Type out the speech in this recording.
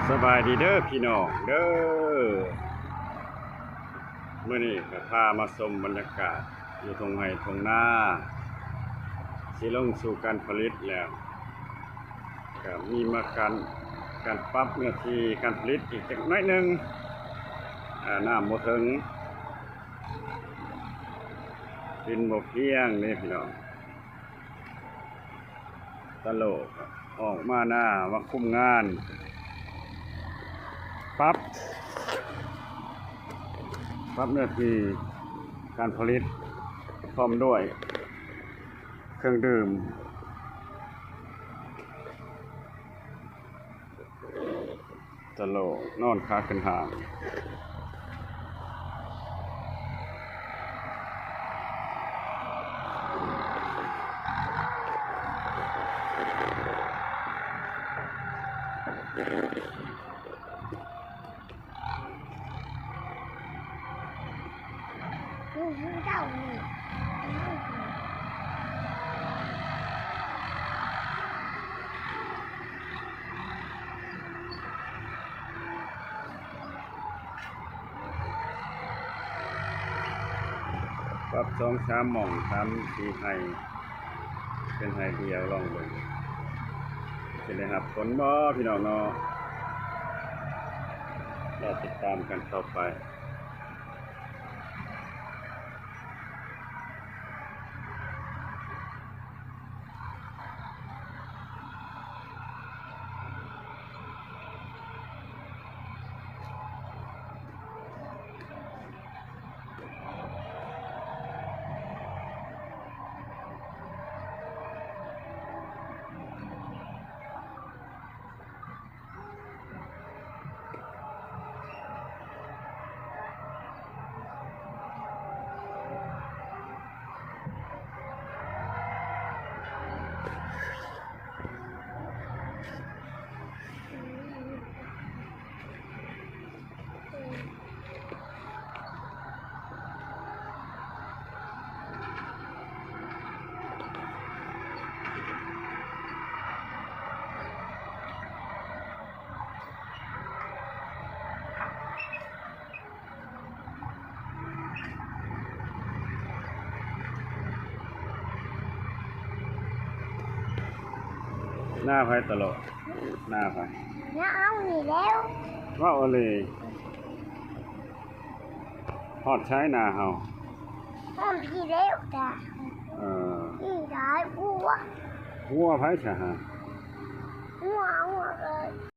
ສະບາຍດີເດີພີ່ນ້ອງເດີ ມື້ນີ້ກໍພາມາຊົມບັນຍາກາດຢູ່ທົ່ງໄຮ່ທົ່ງນາ ຊິລົງສູ່ການຜະລິດແລ້ວ ກໍມີມາການ ການປັບເນື້ອທີ່ການຜະລິດອີກຈັກໜ້ອຍໜຶ່ງ ອາ ນ້ຳບໍ່ເຖິງ ດິນບໍ່ພຽງເດ້ພີ່ນ້ອງ. ຕະໂຫຼກອອກມາໜ້າມາຄຸມງານ ປັບ ປັບເນື້ອທີ່ການຜະລິດ ພ້ອມດ້ວຍເຄື່ອງດື່ມ. ຕະໂຫຼກນອນຂາຂຶ້ນຫ້າງ. ປັບສອງສາມໝ່ອງ ສາມສີ່ໄຮ່ ເປັນໄຮ່ດຽວ ລອງເບິ່ງ ຊິໄດ້ຮັບຜົນບໍ່ພີ່ນ້ອງເນາະ. ລໍຕິດຕາມກັນຕໍ່ໄປ. ນາໃຜຕະຫຼອດ? ນາໃຜ? ນາເຮົານີ້ແລ້ວ. ເວົ້າອີ່ຫຼີ. ຮອດໃສນາເຮົາ? ຮອດພີ້ແລ້ວກະ. ເອີ. ອີ່ຫຼາຍຫົວ. ຫົວໃຜຊະຫະ? ຫົວ ຫົວເອີຍ.